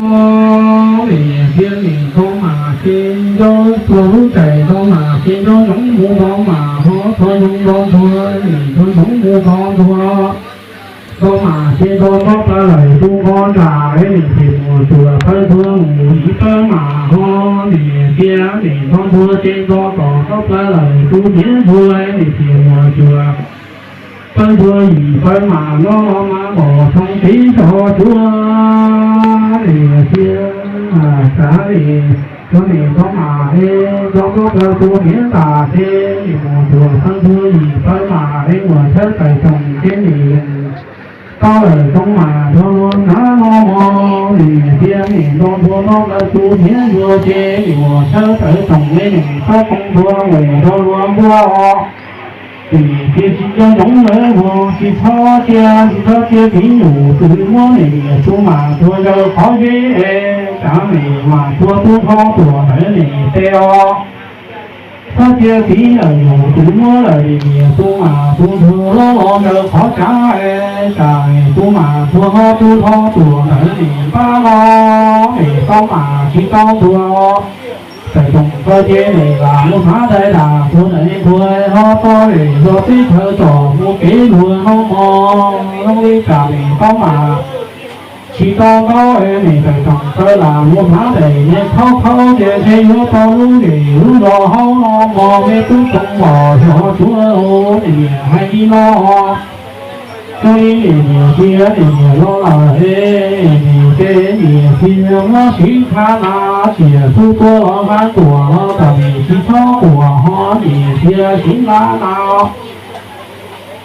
Nim tias nim nto mas ces nco txog lub caij nto mas ces nco zoov mus nto mas ho txog zoov nto ntuag, nim txog zoov mus nto ntuag. Nto mas ces nto nto plaws lawm tus nqo nram es nim ces mus cuag pawg ntuag mus yim pawg mas ho nim tias nim nto ntuag ces nto tom nto plaws lawm tus niam ntuag nim ces mus cuag pawg ntuag yim pawg mas no mas npom txoov tib tso cuag nim tias tsav nim cov nim nto mas es nto nto plaws tus niam nram ces nim mus cuag pawg ntuag yim pawg mas es mus tshawb tawm tsoom ces nim tau lawm tsoom mas nrog luag hnav no mog nim tias nim nto ntuag no lawm tus niam ntuag ces nim mus tshawb tawm tsoom es nim tau koo ntuag mus nrog luag npuaj. Nim tias tsis nco ntsoov lawm mus tsis txhob cia tsis txhob cia tiv nyuj twm muab nim tus mas ntuag zaws qhov zeb es tsav nim mas cuag tub rho tuam ntawd nim tes os. Txhob cia tiv lawm nyuj twm muab lawm nim tus mas tus ntuag loj los zaws qhov tsav es tsav nim tus mas cuag ho tub rho tuam ntawd nim npab los nim tau mas tsis tau ntuag. Tawm tsoom kawg ces nim lam mus hnav dais das tuag ntawm ntuag ho tau nim yog teb chaws tsom mus kev luag no mog zoo li cas nim tau mas tsis tau ntaub nim tawm tsoom kawg lam mus hnav dais niag khaub khaub ces ntshe yuav tau lub nim lub zos haub no mog me tub tsoom mos xyov cuav nim niam hais li no. Txog li nim niam tias nim niam los lawm es nim ces nim tias muab siv thaj na, tsiam xub tuaj los nqa kuam los tam nim tsis txhob kuam ho nim tias siv nqa na,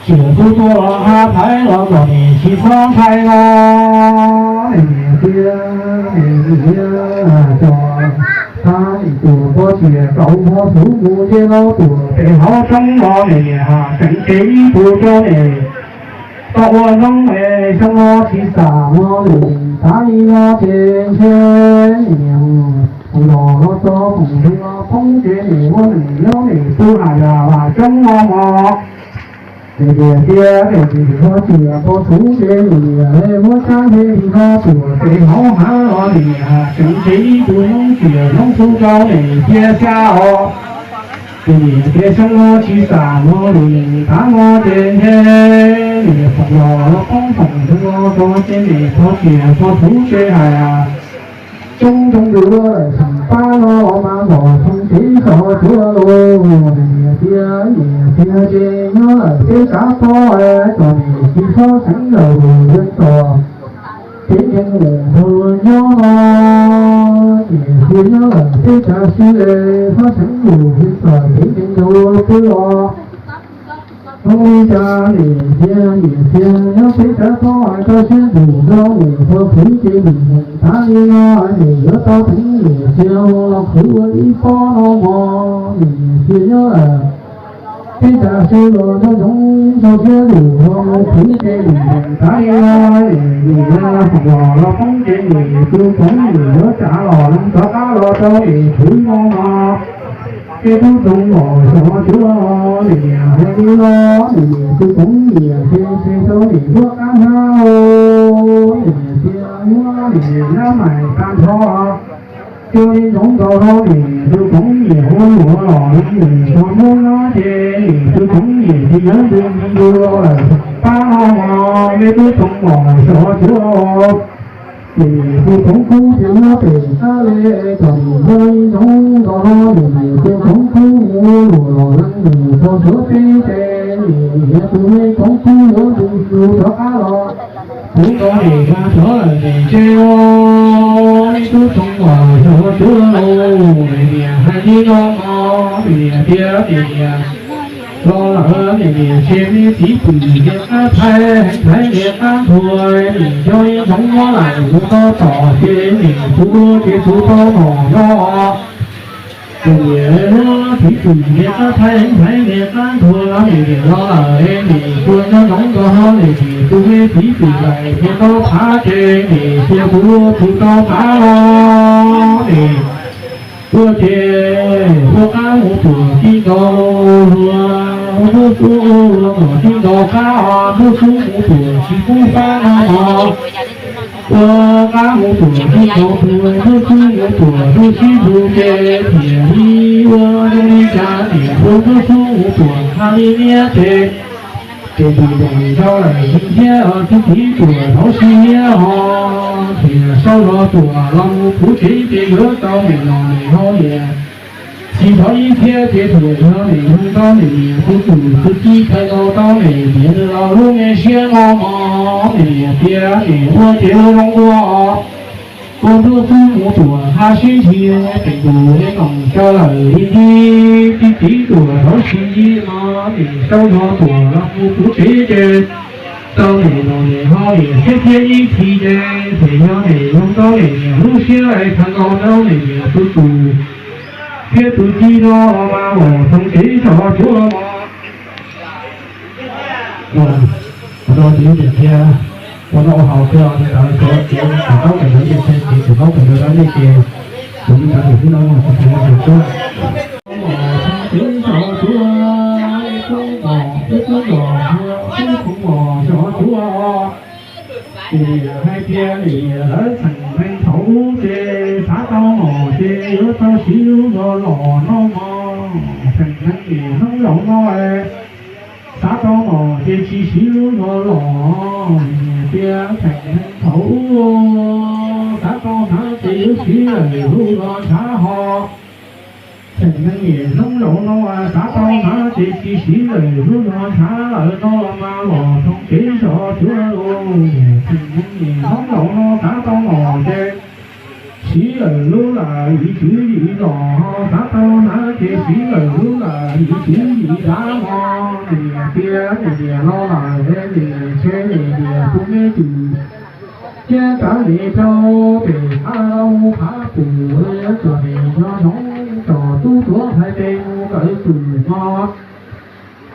tsiam xub tuaj los nqa thaiv los tam nim tsis txhob ntshai no. Nim niam tias nim niam cov thab nim tuam pov tsiam kaum hmo xub mus nce los tuam pem hauv roob no nim niam tseem cev ib tug rau nim tau ua zoo es xyoo no tsis xam no nim tav li no ces ntshe nim niam los los txog foom hwv los poob ces nim muab nim nyob nim tu has yam vam coob no mos. Nim niam tias nim nim ho txiam tau xub ces nim niam muab tsab nce li no tuam ces hauv hav los nim niam tseem ntshe ib tug noob tsiam noob xub rau nim cia xya os. Ces nim tias xyoo no tsis xam no nim tav no ces ntshe nim foom los los poob foom hwv los txog ces nim txog tias txog xub ces hais coob coob dua lawm xeem pab no mas npom txoov tib tso cuav los nim tias nim tias ces nyob lawm peb tsav txob txom nim tsis txhob xeev lawm mus yeej txom kev nkees mus nrog luag nyob no. Nim tias nyob lawm peb tsav sib le txhob xeev mus yeej txom kev nkees nrog luag pw os. Zoo li cas nim tias nim tias nyob peb tsav txob hais tau siab ntuj nrog mus txog khwv ces nim yeej tav li no nim yuav tau teev nim tias los khwv ua ib pob no mos nim tias nyob lawm peb tsav sib los nco ntsoov txog siab ntuj nrog mus khwv ces nim yeej tav li no nim nim foom los los poob ces nim tus koob nim yuav tsav los rov qab los rau nim khwv no mos. Ces tub tsoom mos xyov cuav nim niam hais li no nim nim tus koob niam ces ces rau nim nruab qab hnab nim niam tias muab nim niam nab mais tag nrho. Cia li ntsoov nkaus rau nim nim tus koob niam ua luam los nim txog hnub no ces nim tus koob niam ces nyob ntu ntu los lawm pab no mos. Ces tub tsoom mos xyov cuav nim nim tus koob kub ces nyob pem qab le txom nim cia li ntsoov nkaus rau nim nim tus koob kub ua luam los nim txog suav teb ces nim nim tus me koob kub yuav ntu ntu rov qab los. Kuv tau nim nqa rov lawm nim ces ua ib tub tsoom mos xyov cuav nim niam hais li no mos nim niam tias nim niam los lawm nim niam ces me txiv pwm niam qab thaij heev thaiv niam qab nthuav nim coj ib ntxoov muab lawm mus tau tom ces nim kuv ua ces kuv tau nom no. Nim niam muab txiv pwm niam qab thaij heev thaiv niam qab nthuav nim niam los lawm nim tua nco ntsoov nkaus no nim nim tus me txiv pwm lawm mus tau phav ces nim cia kuv ua kuv tau phav los nim ua ces ua qab mus tuam tib nkaus luag, ua npub xub ua luag tuam tib nkaus qab, npub xub mus tuam tsis pub fab no mos. Ua qab mus tuam tib kaus tus, ntub xub mus tuam ntub sib ntug ces thiaj li ua zoo li cas niam ua ntub xub mus tuam haj li niab ces, ces tus ncaus ntau lawm thiab os, tib tib tuam thov sib niab ho, thiaj sau zog tuam los mus puv tsev ces yuav tau niam los niam haus niam. Tsis thov ib thiab ces thiaj yog niam hu tau niam niam tus tus tus ci khaws nkaus tau niam niam nws los lub me siab no mog, niam niam tias niam ua ces ua zoo ua os. Ua ntub xub mus tuam haj sib ntsig, teem tus es koom coj lawm li ntij, tib tib tuam thov sib ntsig no, niam sau zog tuam los mus puv tsev ces tau niam los niam haus niam thiab thiab ib txhis ces thiaj yog niam hu tau niam niam lub siab es khaws nkaus tau niam niam tus tus thiab tus ci no los mas los thooj tsev sov cuav. Ua, ua rau txiv tias thiab, ua noj ua haus thiab, ntawd cov txiv tus taub tes ntawd ces txiv tus taub tes ntawd dab nej ces tus li ntawd tus xwb no mas txiv tus tus tuaj. Tsev sov cuav, tub mom thiab tub mom, tub mom sov cuav. Ces niam hais tias niam lawv txheem neeg thaum ub ces xav tau mom ces yuav tau siv lub zog los no mog, txheem neeg niam hnub zaum no xav tau mom ces tsis siv lub zog los, niam tias txheem neeg thaum ub xav tau hnav ces yuav siv lawm lub zog ntshav ho. Txheem neeg niam hnub zaum no xav tau hnav ces tsis siv lawm lub zog ntshav lawm no los mas los thooj tsev sov cuav lauj. Txheem neeg niam hnub zaum no xav tau mom ces siv lawm lub lam yim tswv yim los ho, xav tau hnav ces siv lawm lub lam yim tswv yim dav no. Niam tias niam niam los lawm es niam ntshe niam niam tus me twm thiab kav niam rau pem qab los mus qhab pum, tsuas niam nco ntsoov tsom tub tuav hais tes mus kawm twm no.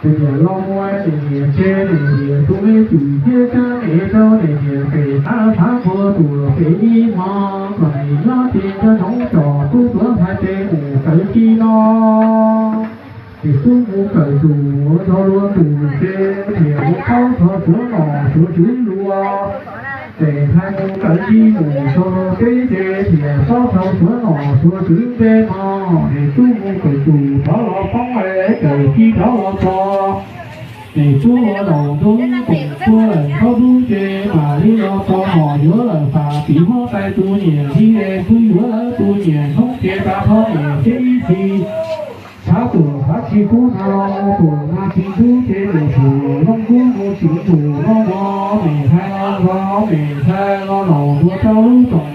Ces niam los mus niam niam ntshe niam niam tus me twm thiab kav niam rau niam niam pem qab qhab qhua tuam pem ib hmo, tsuas niam nyob ces nco ntsoov tsom tub tuav hais tes mus kawm ci no. Ces tub mus kawm tus ua nrog luag tus ces niam mus paub txog suav nom suav tswv lus, ces hais mus kawm ci mus txog peb ces niam paub txog suav nom suav tswv npe no. Ces tub mus kawm tus rov los poob es kawm ci rov los txog, ces tub ua laus ntuj koom tuag lawm thaum ub ces mam li los tau mom yuav lawm fam tim huab tais tus niam li es kuj yuav lawv tus niam hnub ces tas tho niam thiab ib txhis. Xav tuam xav tsis kub na los tuam na tsis ntub ces niam tuam zoo kub mus tsis ntxum no no, niam hais los los niam hais los laus ntuag rau lub toom.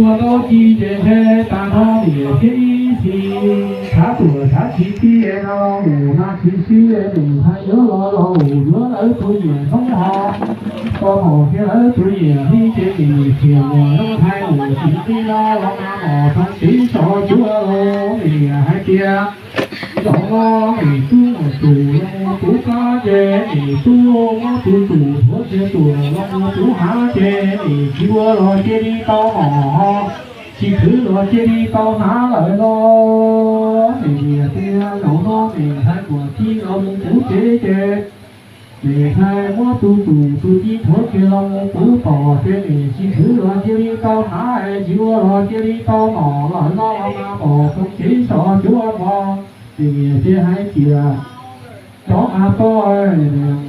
Ua tau ci ces ntshe tas tho niam thiab ib txhis. Xav tuam xav tsis tij no los mus na tsis sib niam hais yuav los los yuav lawv tus niam hnub ho. Tau mom thiab lawv tus niam li ces niam txiam niam zoo hais mus tsis tij no los mas mom thooj tsev sov cuav los niam hais tias zaum no nim tub mus tus los mus puv qab ces nim tub muab tus tus thuav txhia tuam los mus puv hav ces nim tsis ua los cia li tau mom ho, tsis khwv los cia li tau hnav lawm los nim niam tias zaum no nim hais tuam ci los mus puv tsev ces nim hais muab tus tus tus ci thuav txhia los mus puv pom ces nim tsis khwv los cia li tau hnav es tsis ua los cia li tau mom lawm no los mas mom thooj tsev sov cuav mog. Nim niam ces hais tias cov mas toj,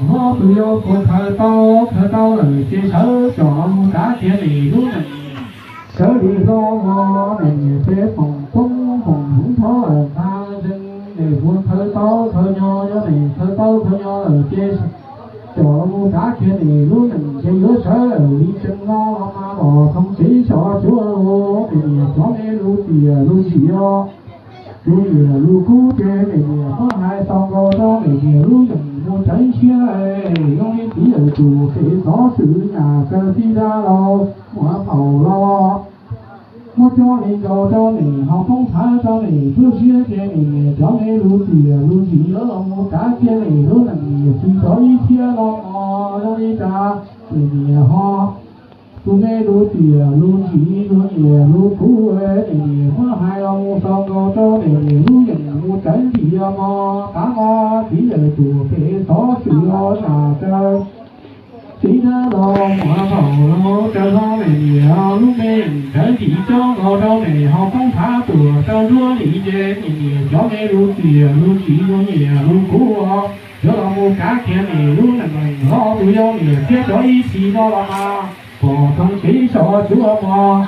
hlob tus yau puas khaws tau, khaws tau lawm ces sawv tsom los mus kav kiag nim lub nees. Sawv li hlo mog, nim niam ces foom poob foom hmoov thov lawm ntag, zeem nim puas khaws tau khaws nyo, yog nim khaws tau khaws nyo lawm ces tsom los mus kav kiag nim lub nees ces yuav sawv lawm li tsees no los mas mom thooj tsev sov cuav los nim niam cov me lus tiam lus ntsim os. Lus niam lus kub ces nim niam muab hais tau nkaus rau nim niam lub yeem mus tseev siab, zoo li txiv yawm tus pem xov xwm nyam kaw tij dab laug muam phaum los muab coj li nkaus rau nim haus poob thav rau nim tuaj siab ces nim niam cov me lus tiam lus ntsim yuav los mus kav kiag nim lub nees niam tsis txog ib txhiab no mog zoo li cas nim niam ho. Tus me lus tiam lus ntsim lus niam lus kub nim niam muab hais los mus tau nkaus rau nim niam lub yeem mus tseev ntim mog. Tav no txiv yawm tus pem xov xwm los nyam kaw Txiv thab los muaj thaum los raws hlo mej niam lub npe, ntawd tsis coob nkaus rau mej ho poob phav tuam rau nruab li nce. Mej niam cov me lus txiaj lus tsim lus nyiam lus kub, yuav los mus kav kiag mej lub neej hlo tus yau niam thiab cov ib txhis no los mas pom thooj tsev so cuav mog.